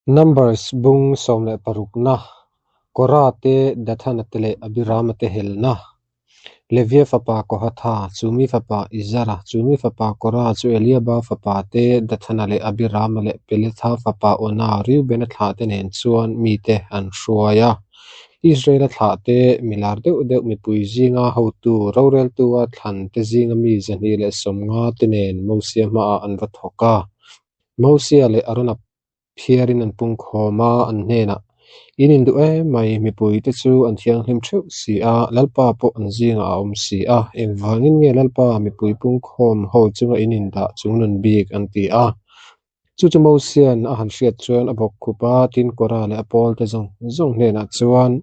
Numbers bung 16 na, Kora te, Dathana te leh Abirama te helna. Levia fapa Kohatha, chumi fapa Izara, chumi fapa Kora chu Eliaba fapa te, Dathana leh Abirama leh Peletha fapa Ona, Reubena thlah te nen chuan mite an hruai a. Israela thlah te, mi lar deuh deuh mipui zinga hotu, roreltua thlan te zinga mi 250 te nen Mosia hmaah an va thawk a. Mosia leh Arona phiarin an pungkhawm a, an hnenah, In induh em mai, mipuite chu an thianghlim theuh si a, Lalpa pawh an zingah a awm si a, engvangin nge Lalpa mipui pungkhawm ho chunga in indah chungnun bik an ti a. Chu chu Mosia'n a han hriat chuan a bawk khup a, tin Kora leh a pawlte zawng zawng hnenah chuan,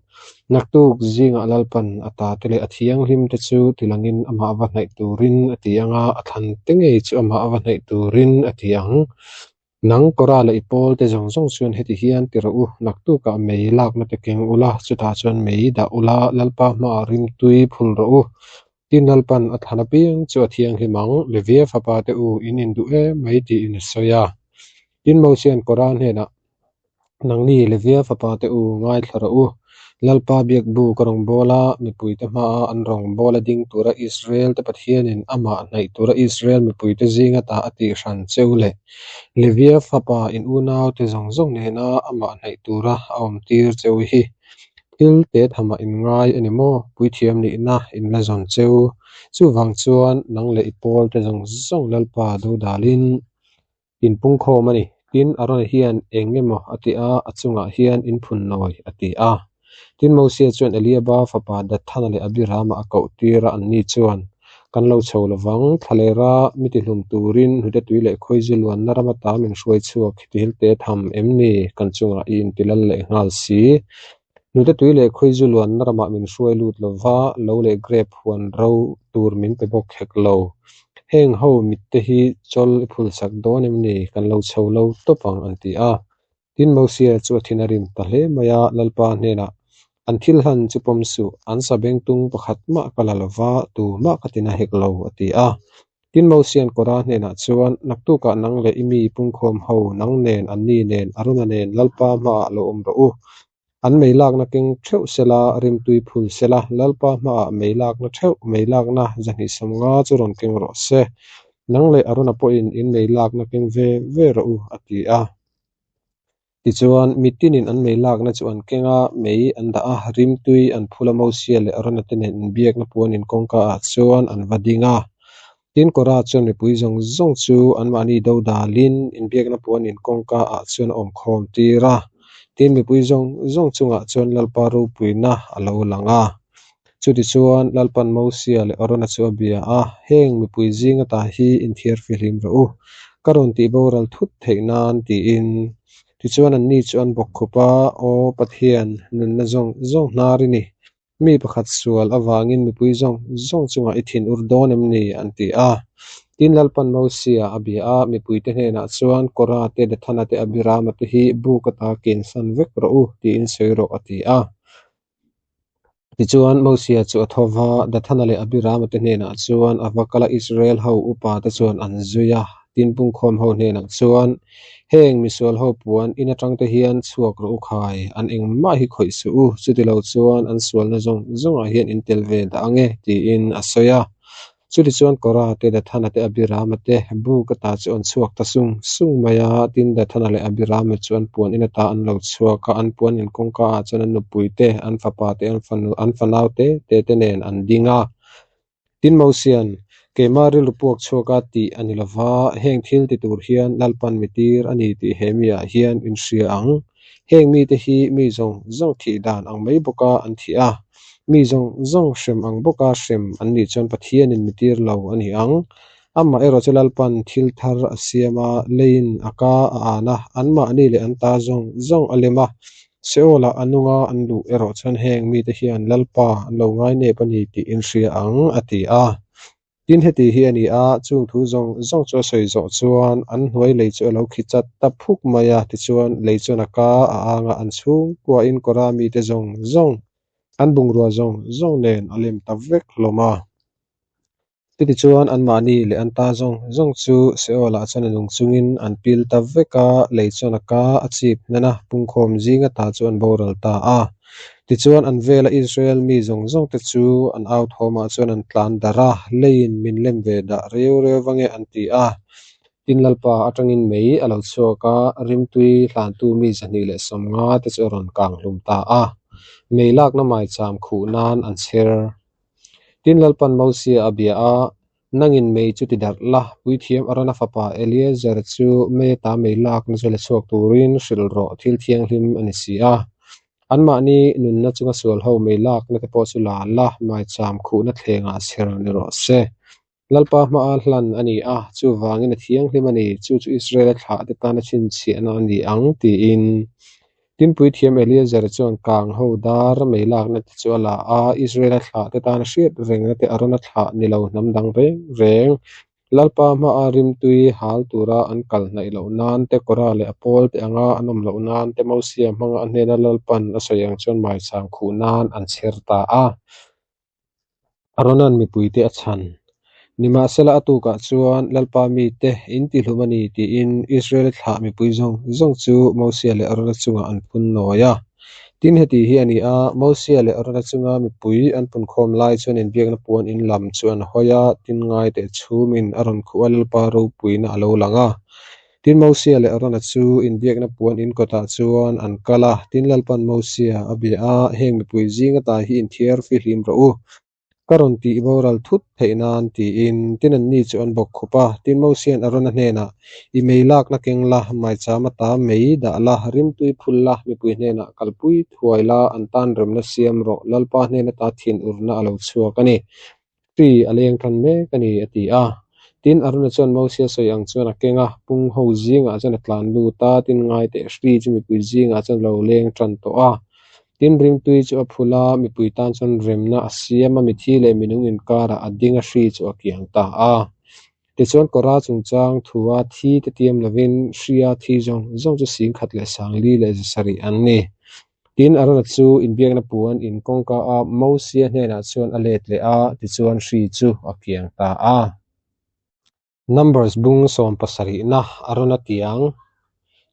Naktuk zingah Lalpa'n a tate leh a thianghlimte chu tilangin amah va hnaih turin a ti ang a, a thlante ngei chu amah va hnaih turin a ti ang. Nang Kora leh i pawlte zawng zawng chuan heti hian ti rawh u, naktukah mei lakna te keng ula, chutah chuan mei dah ula, Lalpa hmaah rimtui phul rawh u. Tin Lalpa'n a thlan apiang chu a thianghlim ang, Levia fapa te u, in induh em mai tiin a sawi a. Tin Mosia'n Kora hnenah, Nangni Levia fapa te u, ngaithla rawh u. Lalpa biakbu ka rawngbâwl a, mipuite hmaah an rawngbâwl a ding tura Israel-te Pathianin amah hnaih tura Israel mipuite zinga ta a tih hran che u leh Levia fapa in unaute zawng zawng nena amah hnaih tura a awmtir che u hi thil te thamah in ngai a ni maw? Puithiam nihna in la zawn che u. Chuvang chuan nang leh i pawlte zawng zawng Lalpa dodalin In pungkhawm a ni. Tin, Arona hian eng emaw a ti a, a chungah hian in phun nawi a ti a. Tin, Mosia chuan Eliaba fapa Dathana leh Abirama a koh tir a, anni chuan, Kan lo chho lo vang, thlalera mi tihlum turin hnute tui leh khawizu luanna ram ata min hruai chhuak hi tihil te tham em ni? Kan chungah i intilal leh nghal si. Hnute tui leh khawizu luanna ramah min hruai lut lo va, lo leh grep huan ro tur min pe bawk hek lo. Heng ho mitte hi chawl i phul sak dawn em ni? Kan lo chho lo tawp ang an ti a. Tin Mosia chu a thin a rim ta hle mai a, Lalpa hnenah, An thil hlan chu pawm suh, an sabengtung pakhat mah ka la lo va, tu mah ka tina hek lo, a ti a. Tin Mosia'n Kora hnenah chuan, Naktukah nang leh i mi pungkhawm ho, nang nen, anni nen, Arona nen Lalpa hmaah lo awm rawh u. An mei lakna keng theuh sela, rimtui phul sela, Lalpa hmaah mei lakna theuh, mei lakna 250 chu rawn keng rawh se. Nang leh Arona pawhin in mei lakna keng ve ve rawh u, a ti a. Tichuan, mitinin an mei lakna chu an keng a, mei an dah a, rimtui an phul a Mosia leh Arona te nen inbiakna puanin kawngka ah chuan an va ding a. Tin, Kora chuan mipui zawng zawng chu anmahni do dalin inbiakna puanin kawngka ah chuan a awm khawm tir a. Tin, mipui zawng zawng chungah chuan Lalpa ropuina a lo lang a. Chutichuan, Lalpan Mosia leh Arona chu a bia a, Heng mipui zing ata hi inthiar fihlim rawh u, ka rawn tih boral thut theih nan, tiin. Tichuan anni chu an bawk khup a, Aw Pathian, nunna zawng zawng hnar i ni. Mi pakhat sual avangin mipui zawng zawng chungah i thin ur dawn em ni? an ti a. Tin, Lalpan Mosia a bia a, mipuite hnenah chuan, Kora te, Dathana te, Abirama te hi buk ata kinsan vek rawh u, tiin sawi rawh, a ti a. Tichuan, Mosia chu a tho va, Dathana leh Abirama te hnenah chuan a va kal a, Israel ho upa te chuan an zui a. Tin, pungkhawm ho hnenah chuan, Heng misual ho puan in atang te hian chhuak rawh u khai, an engmah hi khawih suh u, chutilo chuan an sualna zawng zawngah hian in tel ve dah ang e, tiin a sawi a. Chutichuan Kora te, Dathana te, Abirama te buk ata chu an chhuak ta sung sung mai a. Tin, Dathana leh Abirama chu an puan in ata an lo chhuak a, an puan in kawngka ah chuan an nupui te, an fapa te, an fanu, an fanau te te te nen an ding a. Tin, Mosia'n, Keimah rilru puak chhuak a tih a ni lova, heng thil ti tur hian Lalpan mi tir a ni tih he mi ah hian in hria ang. Heng mite hi mi zawng zawng thih dan ang mai bawka an thih a, mi zawng zawng hrem ang bawka hrem an nih chuan Pathianin mi tir lo a ni ang. Amah erawh chu Lalpan thil thar a siam a, leiin a ka a an a, anmahni leh an ta zawng zawng a lem a, Seolah a nunga an luh erawh chuan heng mite hian Lalpa an lo ngainep a ni tih in hria ang, a ti a. Tin, heti hi a ni a, chung thu zawng zawng chu a sawi zawh chuan an hnuai lei chu a lo khi chat ta phuk mai a, tichuan lei chuan a ka a ang a, an chhungkuahin Kora mite zawng zawng, an bungrua zawng zawng nen a lem ta vek hlawm a. Chutichuan, anmahni leh an ta zawng zawng chu Seol-ah chuan a nung chungin an pil ta vek a, lei chuan a ka a chip hnan a, pungkhawm zinga ta chu an boral ta a. Tichuan, an vela Israel mi zawng zawngte chu an au thawmah chuan an tlan darh a, leiin min lem ve dah reu reu va nge an ti a. Tin, Lalpa atangin mei a lo chhuak a, rimtui hlantu mi 250 te chu a rawn kang hlum ta a, mei lakna maicham khuh nan an chher. Tin, Lalpan Mosia a bia a, Nangin mei chu ti darh la, puithiam Arona fapa Eleazar chu mei ata mei lakna chu la chhuak turin hrilh rawh, thil thianghlim a ni si a. Anmahni nunna chunga sual ho mei lakna te pawh chu la la, maicham khuhna thlengah chher ni rawh se. Lalpa hmaa hlan a ni a, chuvangin a thianghlim a ni, chu chu Israela thlahte tana chhinchhiahna a ni ang, tiin. Tin, puithiam Eleazar chuan kang ho dar mei lakna te chu a la a, Israela thlahte tana hriat rengna te Arona thlah ni lo hnam dang reng reng, Lalpa hmaa rimtui hal tura an kal hnaih loh nan te, Kora leh a pawl te anga an awm loh nan te, Mosia hmanga a hnena Lalpan a sawi ang chuan maicham khuh nan an chher ta a. Arona'n mipuite a chhan. Nimahsela a tukah chuan Lalpa mite in tihlum a ni tiin Israel thlah mipui zawng zawng chu Mosia leh Arona chungah an phun nawi a. Tin, heti hi a ni a, Mosia leh Arona chunga mipui an punkhawm lai chuan inbiakna puan in lam chu an hawi a, tin ngaite chhumin a rawn khuh a Lalpa ropuina a lo lang a. Tin, Mosia leh Arona chu inbiakna puan in kawtah chuan an kal a. Tin, Lalpan Mosia a bia a, Heng mipui zinga tai hi inthiar fihlim rawh u, ka rawn tih boral thut theih nan, tiin. Tin, anni chu an bawk khup a. Tin, Mosia'n Arona hnenah, I mei lakna keng la, maicham ata mei dah la, rimtui phul la, mipui hnenah kalpui thuai la, an tan remna siam rawh, Lalpa hnen ata thinurna a lo chhuak a ni. Hri a leng tan mek a ni, a ti a. Tin, Arona chuan Mosia sawi ang chuan a keng a, pung ho zingah chuan a tlan lut a, tin ngai teh hri chu mipui zingah chuan a lo leng tan tawh a. Tin, rimtui chu a phul a, mipui tan chuan remna a siam a, mithi leh minung inkarah a ding a hri chu a kiang ta a. Tichuan, Kora chungchang thua thi te tiam lovin hria thi zawng zawng chu 17,700 an ni. Tin, Arona chu inbiakna puan in kawngka a Mosia hnenah chuan a let leh a, tichuan hri chu a kiang ta a. Numbers bung sawmpasarihna Arona tiang.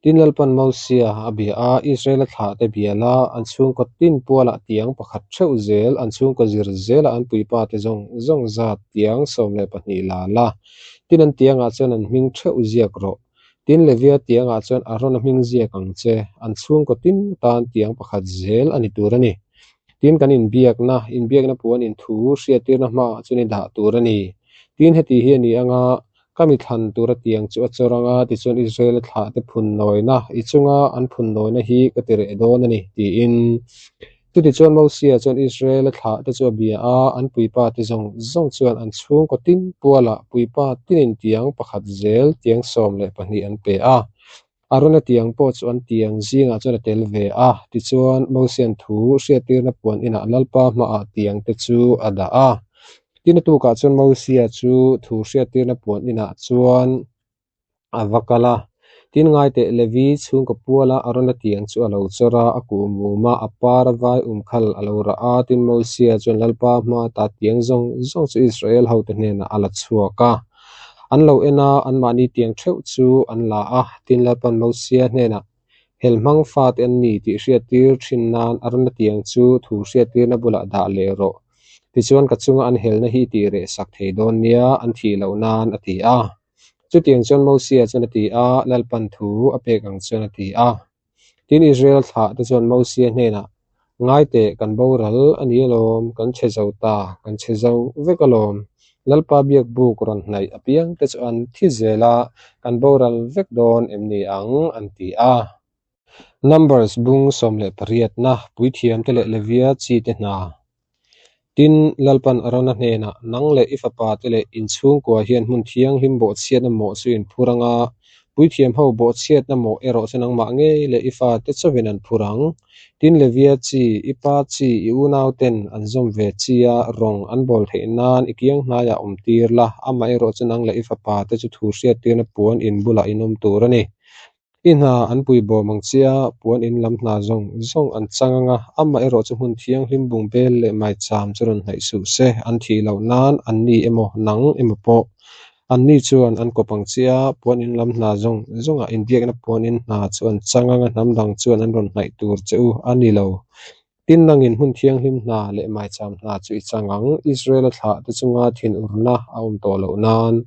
Tin, Lalpan Mosia a bia a, Israela thlahte bia la, an chhungkaw tin pualah tiang pakhat theuh zel, an chhungkaw zir zelah an puipate zawng zawng zat tiang 12 la la. Tin, an tiangah chuan an hming theuh ziak rawh. Tin, Levia tiangah chuan Arona hming ziak ang che, an chhungkaw tin tan tiang pakhat zel a ni tur a ni. Tin, kan inbiakna, inbiakna puan inthu hriattirna hmaah chuan i dah tur a ni. Tin, heti hi a ni anga, ka mi thlan tura tiang chu a chawr anga, tichuan Israela thlahte phun nawina, i chunga an phun nawina hi ka ti reh dawn a ni, tiin. Chutichuan Mosia chuan Israela thlahte chu a bia a, an puipate zawng zawng chuan an chhungkaw tin pualah puipa tinin tiang pakhat zel tiang 12 an pe a. Arona tiang pawh chu an tiang zingah chuan a tel ve a. Tichuan Mosia'n thu hriattirna puan inah Lalpa hmaah tiangte chu a dah a. Tin a tukah chuan Mosia chu thu hriattirna puan inah chuan a va kal a. Tin, ngaiteh Levi chhungkaw puala Arona tiang chu a lo chawr a, a kuh mum a, a par a vai umkhal a lo rah a. Tin, Mosia chuan Lalpa hma ta tiang zawng zawng chu Israel hote hnenah a la chhuak a. An lo en a, anmahni tiang theuh chu an la a. Tin, Lalpan Mosia hnenah, Helhmang fate an ni tih hriattir thin nan Arona tiang chu thu hriattirna bulah dah leh rawh. Tichuan, ka chunga an helna hi i tih reh sak thei dawn nia, an thih loh nan, a ti a. Chutiang chuan Mosia chuan a ti a, Lalpan thu a pek ang chuan a ti a. Tin, Israel thlahte chuan Mosia hnenah, Ngai teh, kan boral a ni alawm, kan chhe zo ta, kan chhe zo vek alawm. Lalpa biak buk rawn hnaih apiangte chu an thi zel a, kan boral vek dawn em ni ang? an ti a. Numbers bung 18na, Puithiamte leh Levia chite hna. Tin, Lalpan Arona hnenah, Nang leh i fapate leh in chhungkua hian hmun thianghlim bawhchhiatna mawh chu in phur ang a, puithiam ho bawhchhiatna mawh erawh chu nangmah ngei leh i fate chauhin an phur ang. Tin, Levia chi, i pa chi, i unauten an zawm ve chi a, rawng an bawl theih nan i kiang hnaiah awm tir la, amaherawhchu nang leh i fapate chu thu hriattirna puan in bulah in awm tur a ni. I hna an pui bawm ang chia, puan in lam hna zawng zawng an chang ang a, amaherawh chu hmun thianghlim bungbel leh maicham chu rawn hnaih suh se, an thih loh nan anni emaw nang emaw pawh anni chuan an kawp ang chia, puan in lam hna zawng zawngah inbiakna puan in hna chu an chang ang a, hnam dang chuan an rawn hnaih tur che u a ni lo. Tin, nangin hmun thianghlim hna leh maicham hna chu i chang ang, Israela thlah te chunga thinurna a awm tawh loh nan.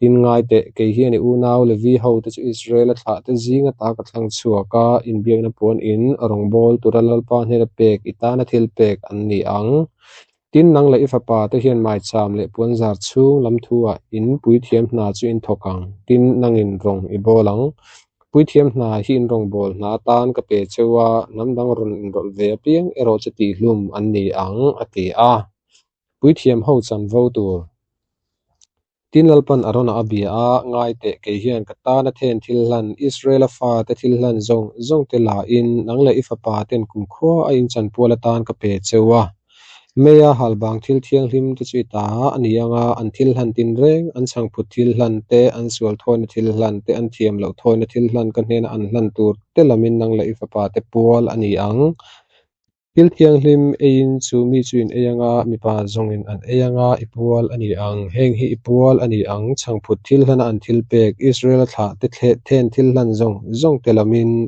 Tin, ngai teh, kei hian i unau Levi hote chu Israela thlah te zing ata ka thlang chhuak a, inbiakna puan in rawngbâwl tura Lalpa hnena pek i tana thil pek an ni ang. Tin, nang leh i fapa te hian maicham leh puanzar chhung lam thuah in puithiam hna chu in thawk ang, tin, nangin rawng i bawl ang. Puithiam hna hi in rawngbâwl hna atan ka pe cheu a, hnam dang rawn inrawlh ve apiang erawh chu tihhlum an ni ang, a ti a. Puithiam ho chanvo tur. Tin, Lalpan Arona a bia a, Ngai teh, kei hian ka tana then thil hlan, Israela fate thil hlan zawng zawng te lahin nang leh i fapa ten kumkhua a inchanpual atan ka pe cheu a. Meia halbang thil thianghlim te chu i ta a ni ang a, an thil hlan tinreng, an chhangphut thil hlan te, an sual thawina thil hlan te, an thiam loh thawina thil hlan ka hnena an hlan tur te lamin nang leh i fapa te pual a ni ang. Thil thianghlim eiin chu mi chu in ei anga, mipa zawngin an ei anga, i pual a ni ang. Heng hi i pual a ni ang, chhangphut thil hlana an thil pek, Israela thlah te then thil hlan zawng zawng te lamin,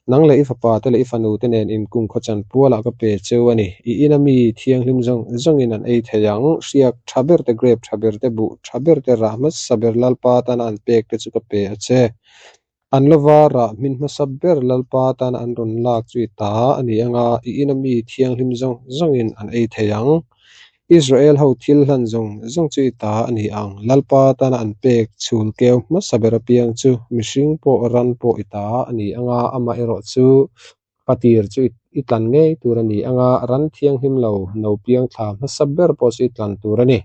nang leh i fapa te leh i fanu te nen in kum khaw chan pualah ka pe cheu a ni. I ina mi thianghlim zawng zawngin an ei thei ang, hriak tha ber te, grape tha ber te, buh tha ber te, rah hmasa ber Lalpa tana an pek te chu ka pe a che. An lova rah hmin hmasa ber Lalpa tana an rawn lak chu i ta a ni ang a, i ina mi thianghlim zawng zawngin an ei thei ang. Israel ho thil hlan zawng zawng chu i ta a ni ang. Lalpa tana an pek chhul keu hmasa ber apiang chu mihring pawh ran pawh i ta a ni ang a, amaherawh chu patir chu i tlan ngei tur a ni ang a, ran thianghlim lo no piang thla hmasa ber pawh chu i tlan tur a ni.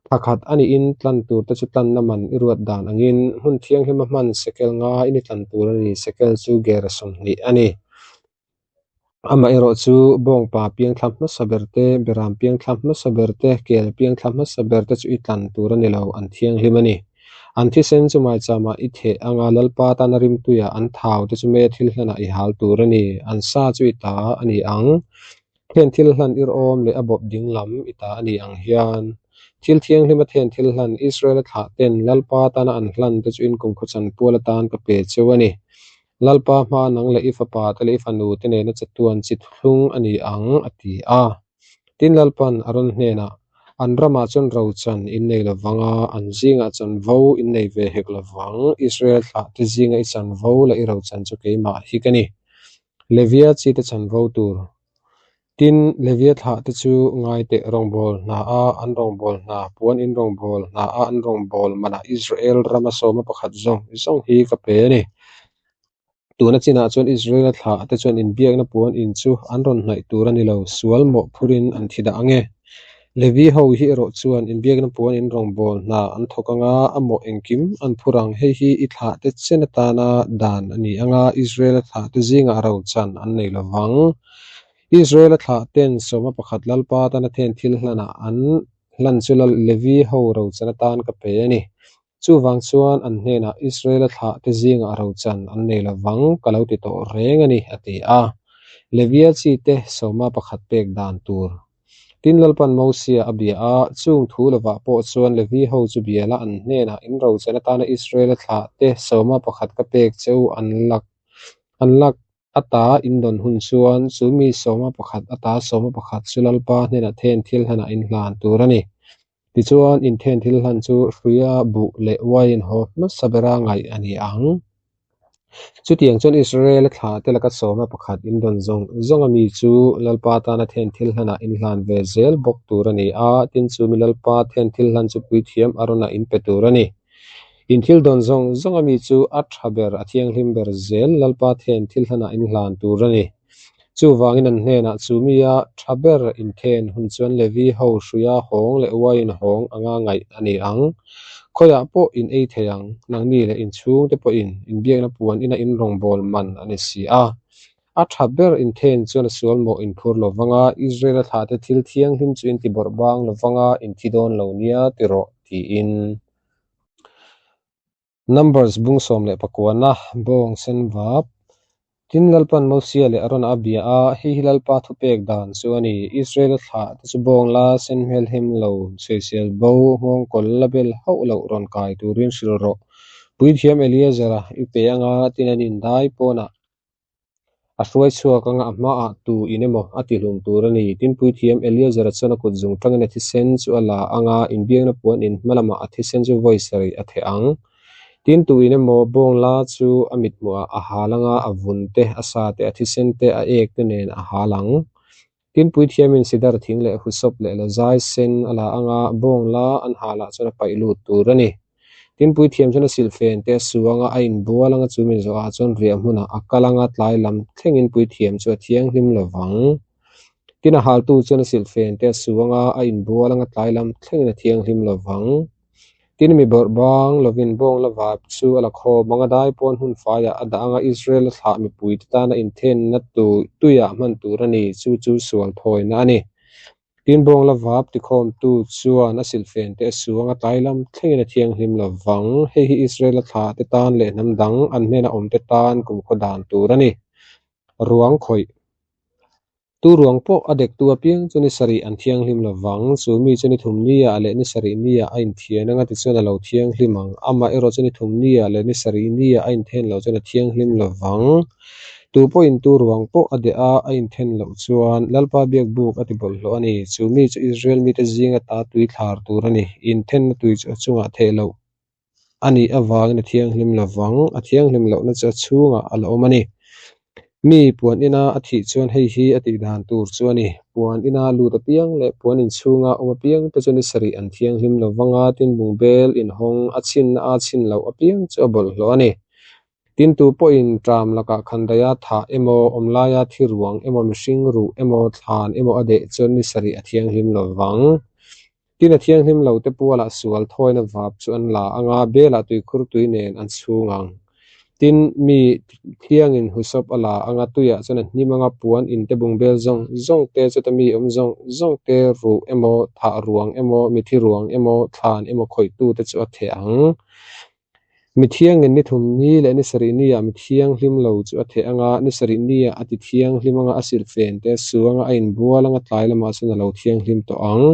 Thla khat a niin tlan tur te chu tlanna man i ruat dan angin hmun thianghlim a hman sekel nga in i tlan tur a ni, sekel chu gera 20 a ni. Amaherawh chu bawngpa piangthla hmasa ber te, beram piangthla hmasa ber te, kel piangthla hmasa ber te chu i tlan tur a ni lo, an thianghlim a ni. An thisen chu maichama i theh anga Lalpa tana rimtuia an thau te chu meia thil hlanah i hal tur a ni, an sa chu i ta a ni ang. Then thil hlan irhawm leh a bawp ding lam i ta a ni ang hian, thil thianghlim a then thil hlan Israel-a thlah ten Lalpa tana an hlan te chu in kumkhaw chanpual atan ka pe cheu a ni. Lalpa hma nang leh i fapa te leh i fanu te nena chatuan chi thuthlung a ni ang, a ti a. Tin, Lalpan Aron hnenah, An ramah chuan rochan in nei lovang a, an zingah chanvo in nei ve hek lovang, Israel thlah te zinga i chanvo leh i rochan chu keimah hi ka ni. Levia chi te chanvo tur. Tin, Levia thlah te chu ngai teh rawngbâwl hna a an rawngbâwl hna, puan in rawngbâwl hna a an rawngbâwl manah Israel rama sawma pakhat zawng zawng hi ka pe a ni. Tuna chinah chuan Israela thlah te chuan inbiakna puan in chu an rawn hnaih tur a ni lo, sual mawhphurin an thi dah ang e. Levi ho hi erawh chuan inbiakna puan in rawngbâwl hna an thawk ang a, a mawh engkim an phur ang. Hei hi i thlahte chen atana dan a ni ang a, Israela thlahte zingah rochan an nei lo vang. Israela thlahten sawma pakhat Lalpa tana then thil hlanah an hlan chu Levi ho rochan atan ka pe a ni. Chuvang chuan an hnenah Israela thlahte zingah rochan an nei lo vang ka lo ti tawh reng a ni, a ti a. Levia chite sawma pakhat pek dan tur. Tin, Lalpan Mosia a bia a, chung thu lovah pawh chuan Levi ho chu bia la an hnenah in rochan atana Israela thlahte sawma pakhat ka pek che u an lak an lak ata in dawn hun chuan chu mi sawma pakhat ata sawma pakhat chu Lalpa hnenah then thil hlanah in hlan tur a ni. Tichuan, inthen thil hlan chu hruia buh leh uaiin haw hmasa bera ngaih a ni ang. Chutiang chuan Israel-a thlahte laka sawma pakhat indawn zawng zawnga mi chu Lalpa tana then thil hlanah inhlan ve zel bawk tur a ni a, tin chu mi Lalpa then thil hlan chu puithiam Arona in pe tur a ni. In thil dawn zawng zawnga mi chu a tha ber, a thianghlim ber zel Lalpa then thil hlanah inhlan tur a ni. Chuvangin an hnenah chu mia tha ber inthen hun chuan Levi ho hruia hawng leh uaiin hawng anga ngaih a ni ang. Khawiah pawh in ei thei ang, nangni leh inchhungte pawhin inbiakna puan ina in rawngbâwl man a ni si a. A tha ber inthen chuan a sual mawh inphur lo vang a, Israel-a thlahte thil thianghlim chu in ti bawrh bang lo vang a, in thi dawn lo nia ti rawh, tiin. Numbers bung 19na, Bawng sen vap. Tin, Lalpan Mosia leh Arona a bia a, hei hi Lalpa thupek dan chu a ni, Israela thlah te chu bawng la sen hmelhem lo, sawisel bo, nghawngkawl la bel hauh loh rawn kai turin hrilh rawh. Puithiam Eleazara i pe anga tin an indai pawnah A hruai chhuak anga a hmaah tu in emaw a tihlum tur a ni. Tin, puithiam Eleazara chuan a kut zung tangin a thisen chu a la anga inbiakna puan in hma lamah a thisen chu vawi sarih a theh ang. Tin, tu in emaw bawng la chu a mithmuhah a hal anga a vun te, a sa te, a thisen te, a ek te nen a hal ang. Tin, puithiamin sidar thing leh husawp leh lazai sen a la anga bawng la an halah chuan a paih lut tur a ni. Tin, puithiam chuan a silhfen te a su anga a inbual anga chu mi zawhah chuan riah hmunah a kal anga tlai lam thlengin puithiam chu a thianghlim lo vang. Tin, a haltu chuan a silhfen te a su anga a inbual anga tlai lam thlengin a thianghlim lo vang. Tin, mi bawrh bang lovin bawng la vap chu a la khawm anga dai pawn hmun faiah a dah anga Israel a thlah mipuite tana inthenna tuiah hman tur a ni, chu chu sual thawina a ni. Tin, bawng la vap tikhawmtu chuan a silhfen te a su anga tlai lam thlengin a thianghlim lo vang. Hei hi Israel a thlah te tan leh hnam dang an hnena awm te tan kumkhaw dan tur a ni. Ruang khawih. Tu ruang pawh a dektu apiang chu ni sarih an thianghlim lo vang. Chu mi chu ni thum niah leh ni sarih niah a inthian anga tichuan a lo thianghlim ang. Amaherawh chu ni thum niah leh ni sarih niah a inthen loh chuan a thianghlim lo vang. Tu pawhin tu ruang pawh a deh a, a inthen loh chuan Lalpa biak buk a ti bawlhhlawh a ni. Chu mi chu Israel mite zinga ta tui thlar tur a ni. Inthenna tui chu a chungah theih loh a nih avangin a thianghlim lo vang, a thianghlim lohna chu a chhungah a la awm a ni. Mi puan ina a thih chuan hei hi a tih dan tur chu a ni. Puan ina lut apiang leh puan inchhunga awm apiang te chu ni sarih an thianghlim lo vang a, tin bungbel inhawng a chhinna a chhin loh apiang chu a bawlhhlawh a ni. Tin tu pawhin ṭam lakah khandaia thah emaw, awmlaia thi ruang emaw, mihring ruh emaw, thlan emaw a deh chuan ni sarih a thianghlim lo vang. Tin a thianghlim lo te pualah sual thawina vap chu an la anga belah tuikhur tui nen an chhung ang. Tin, mi thiangin husawp a la anga tuiah chuan a hnim anga puan in te bungbel zawng zawng te chuta mi awm zawng zawng te ruh emaw, thah ruang emaw, mithi ruang emaw, thlan emaw khawihtu te chu a theh ang. Mi thiangin ni thum ni leh ni sarih niah mi thianghlim lo chu a theh anga, ni sarih niah a ti thianghlim anga, a silhfen te a su anga, a inbual anga, tlai lamah chuan a lo thianghlim tawh ang.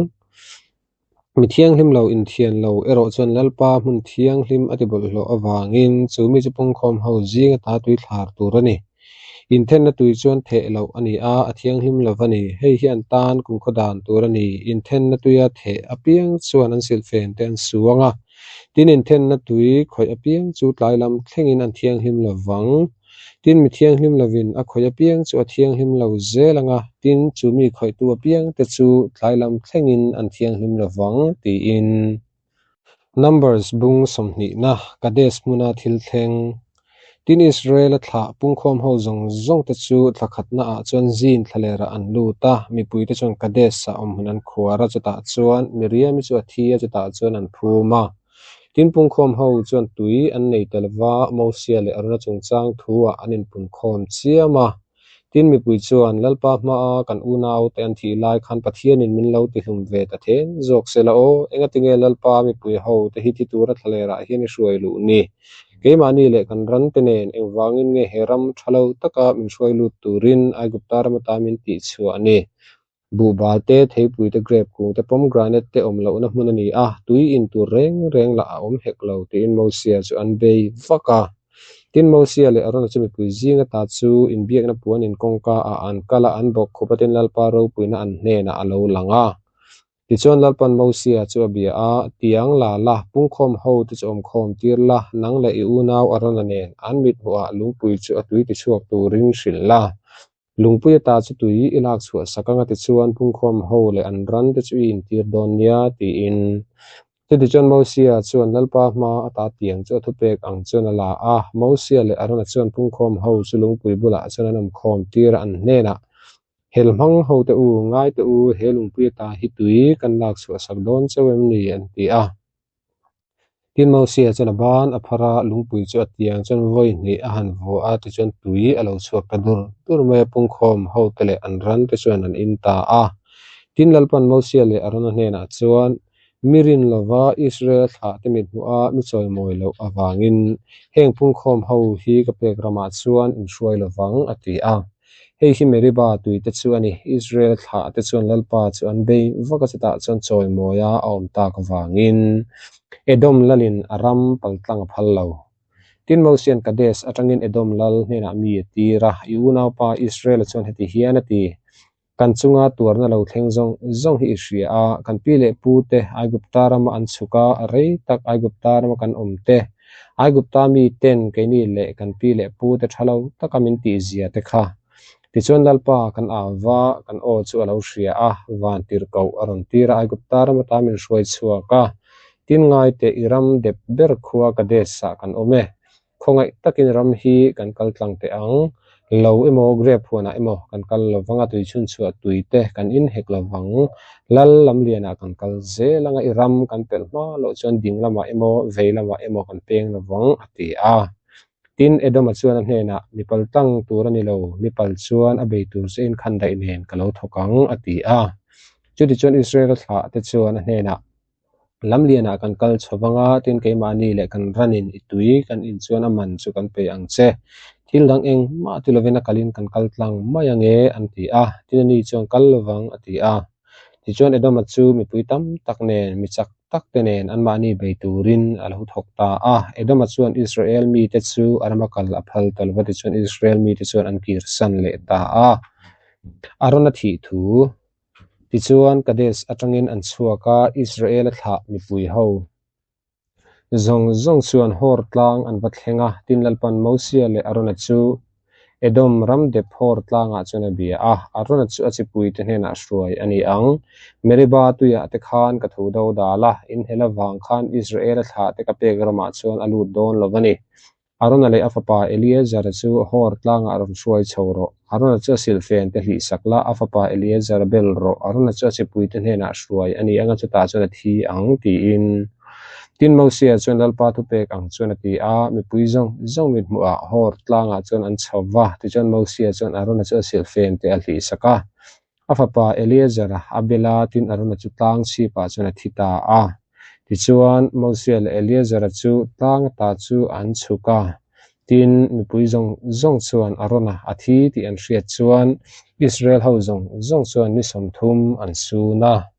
Mi thianghlim lo inthian lo erawh chuan Lalpa hmun thianghlim a ti bawlhhlawh avangin chu mi chu pungkhawm ho zing ata tui thlar tur a ni. Inthenna tui chuan theh loh a ni a, a thianghlim lo a ni. Hei hi an tan kumkhaw dan tur a ni. Inthenna tuia theh apiang chuan an silhfen te an su anga, Tin, inthenna tui khawih apiang chu tlai lam thlengin an thianghlim lo vang. Tin, mi thianghlim lovin a khawih apiang chu a thianghlim lo zel ang a, tin, chu mi khawihtu apiang te chu tlai lam thlengin an thianghlim lo vang, tiin. Numbers bung sawmhnihna, Kadesh hmuna thil thleng. Tin, Israela thlah pungkhawm ho zawng zawng te chu thla khatna ah chuan zin thlalerah an lut a, mipui te chuan Kadesh-ah awmhmun an khuar a, chutah chuan Miriam-i chu a thi a, chutah chuan an phum a. Tin, pungkhawm ho chuan tui an nei tel va, Mosia leh Arona chungchang thu ah an inpunkhawm chiam a. Tin, mipui chuan, Lalpa hmaa kan unaute an thih lai khan Pathianin min lo tihlum ve ta then zawk se la aw, engatinge Lalpa mipui ho te hi thi tura thlalerah hian i hruai luh ni? Keimahni leh kan rante nen engvangin nge he ram tha lo taka min hruai lut turin Aigupta ram ata min tihchhuah ni? Buhbal te, theipui te, grape kung te, pomegranate te awm lohna hmun a ni a, tui in tur reng reng lah a awm hek lo tiin Mosia chu an bei vak a. Tin, Mosia leh Arona chu mipui zing ata chu inbiakna puan in kawngka ah an kal a, an bawk khup a, tin Lalpa ropuina an hnenah a lo lang a. Tichuan Lalpan Mosia chu a bia a, Tiang la la, pungkhawm ho te chu awmkhawm tir la, nang leh i unau Arona nen an mithmuhah lungpui chu a tui tichhuak turin hrilh la. Lungpui ata chu tui i lak chhuah sak anga tichuan pungkhawm ho leh an ran te chu i intir dawn nia, tiin. Chutichuan Mosia chuan Lalpa hma ata tiang chu a thupek ang chuan a la a. Mosia leh Arona chuan pungkhawm ho chu lungpui bulah chuan an awmkhawm tir a, an hnenah, Helhmang ho te u, ngai te u, he lungpui ata hi tui kan lak chhuah sak dawn cheu em ni? an ti a. Tin, Mosia chuan a ban a phar a, lungpui chu a tiang chuan vawi hnih a han vuah a, tichuan tui a lo chhuak ta dur dur mai a, pungkhawm hote leh an rante chuan an in ta a. Tin, Lalpan Mosia leh Arona hnenah chuan, Mi rin lova Israel thlahte mit hmuha mi chawimawi loh avangin heng pungkhawm ho hi ka pek ramah chuan in hruai lovang, a ti a. Hei hi Meriba tuite chu a ni. Israel thlahte chuan Lalpa chu an bei vak a, chutah chuan chawimawia a awm tak avangin Edom lalin a ram paltlang a phal lo. Tin, Mosia'n Kadesh atangin Edom lal hnenah mi a tir a, I unaupa Israela chuan heti hian a ti, Kan chunga tuarna lo thleng zawng zawng hi i hria a, kan pi leh pu te Aigupta rama an chhuk a, rei tak Aigupta rama kan awm te, Aigupta mi ten keini leh kan pi leh pu te tha lo taka min tih zia te kha. Tichuan Lalpa kan au va, kan aw chu a lo hria a, van tirhkoh a rawn tir a, Aigupta ram ata min hruai chhuak a, tin ngai teh i ram dep ber khua Kadesh-ah kan awm e. Khawngaih takin ram hi kan kal tlang teh ang. Lo emaw grape huanah emaw kan kal lo vang a, tui chhunchhuah tui te kan in hek lo vang. Lal lamlianah kan kal zel anga i ram kan pelh hma loh chuan ding lamah emaw vei lamah emaw kan peng lo vang, a ti a. Tin, Edoma chuan a hnenah, Mi pal tlang tur a ni lo, mi pal chuan a bei tur che in khan daih nen ka lo thawk ang, a ti a. Chutichuan Israel thlah te chuan a hnenah, Lamlianah kan kal chho vang a, tin keimahni leh kan ranin i tui kan in chuan a man chu kan pe ang che. Thil dang engmah ti lovin a kalin kan kal tlang mai ange, an ti a. Tin ani chuan kal lovang, a ti a. Tichuan Edoma chu mipui tam tak nen, mi chak tak te nen anmahni bei turin a lo thawk ta a. Edoma chuan Israel mite chu a rama kal a phal ta lo va, tichuan Israel mite chuan an kirsan leh ta a. Arona thih thu Tichuan Kadesh atangin an chhuak a, Israela thlah mipui ho zawng zawng chuan Hor tlang an va thleng a. Tin Lalpan Mosia leh Arona chu Edom ram dep Hor tlangah chuan a bia a, Arona chu a chipuite hnenah hruai a ni ang. Meriba tuiah te khan ka tho do dal a, inhel avang khan Israela thlah te ka pek ramah chuan a lut dawn lo a ni. Arona leh a fapa Eleazar chu Hor tlangah rawn hruai chho rawh. Arona chu a silhfen te hlih sak la, a fapa Eleazar bel rawh. Arona chu a chipuite hnenah hruai a ni anga chutah chuan a thi ang, tiin. Tin, Mosia chuan Lalpa thupek ang chuan a ti a, mipui zawng zawng mithmuhah Hor tlangah chuan an chho va. Tichuan Mosia chuan Arona chu a silhfen te a hlih sak a, a fapa Eleazar a bel a, tin Arona chu tlang chhipah chuan a thi ta a. Tichuan, Mosia leh Eleazara chu tlang ata chu an chhuk a, tin, mipui zawng zawng chuan Arona a thi tih an hriat chuan Israel ho zawng zawng chuan ni 30 an sun a.